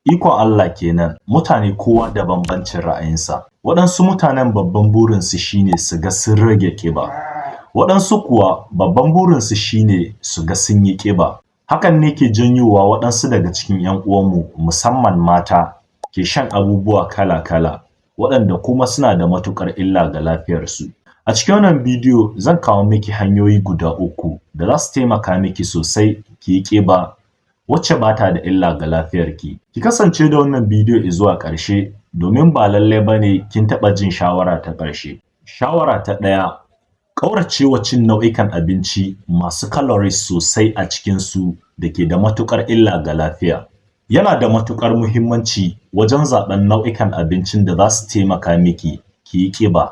Ikon Allah kenan, mutane kowa da bambancin ra'ayinsa. Waɗansu mutanen babban burinsu shine su ga sun rage ƙiba, waɗansu kuwa babban burinsu shine su ga sun yi ƙiba. Hakan ne ke janyowa waɗansu daga cikin ‘yan uwanmu, musamman mata, ke shan abubuwa kala-kala waɗanda kuma suna da matuƙar illa ga lafiyarsu. A cikin wannan bidiyo zan kawo miki hanyoyi guda uku da za su taimaka miki sosai ki yi ƙiba wacce ba ta da illa ga lafiyarki. Ki kasance da wannan bidiyo izuwa ƙarshe, domin ba lallai ba ne kin taɓa jin shawara ta ƙarshe. Shawara ta ɗaya: ƙauracewa cin nau'ikan abinci masu calories sosai a cikinsu da ke da matuƙar illa ga lafiya. Yana da matuƙar muhimmanci wajen zaɓen nau'ikan abincin da za su taimaka miki ki yi ƙiba,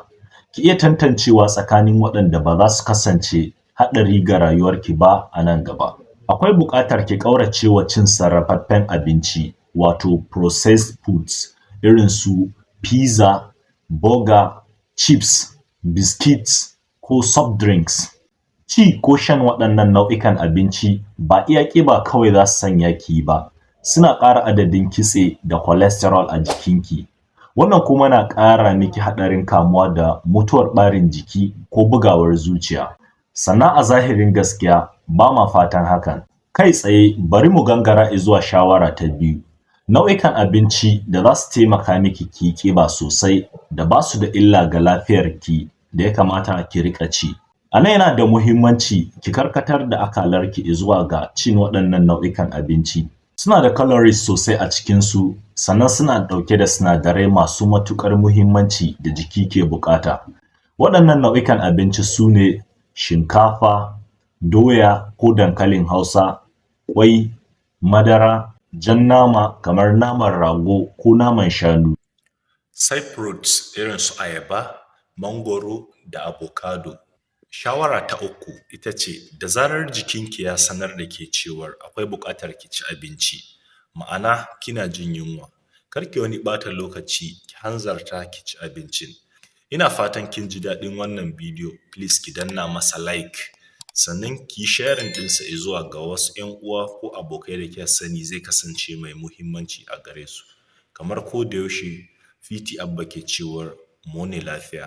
ki iya tantancewa tsakanin waɗanda ba za su kasance haɗari ga rayuwarki ba a nan gaba. Akwai buƙatar ki ƙauracewa cin sarrafaffen abinci, wato processed foods, irin su pizza, burger, chips, biscuits ko soft drinks. Ci ko shan waɗannan nau'ikan abinci ba iya ƙiba kawai za su sanya ki yi ba, suna ƙara adadin kitse da cholesterol a jikinki. Wannan kuma na ƙara miki haɗarin kamuwa da mutuwar ɓarin jiki ko bugawar zuciya. Sannan a zahirin gaskiya ba ma fatan hakan. Kai tsaye bari mu gangara izuwa shawara ta biyu: nau'ikan abinci da za su taimaka miki ki yi ƙiba sosai da ba su da illa ga lafiyarki da ya kamata ki riƙa ci. A nan yana da muhimmanci ki karkatar da akalarki izuwa ga cin waɗannan nau'ikan abinci. Suna da calories sosai a cikinsu, sannan suna ɗauke da sinadarai masu matuƙar muhimmanci da jiki ke buƙata. Waɗannan nau'ikan abinci su ne shinkafa, doya ko dankalin Hausa, ƙwai, madara, jan nama kamar naman rago ko naman shanu. Sai fruits irin su ayaba, mangwaro da avocado. Shawara ta uku ita ce, da zarar jikinki ya sanar da ke cewar akwai buƙatar ki ci abinci, ma'ana kina jin yunwa, kar ki wani ɓata lokaci, ki hanzarta ki ci abincin. Ina fatan kin ji daɗin wannan bidiyo. Please ki danna masa like, sannan ki yi sharing ɗinsa izuwa ga wasu ‘yan uwa ko abokai da kika sani zai kasance mai muhimmanci a gare su. Kamar ko da yaushe, PT Abba ke cewar mu wuni lafiya.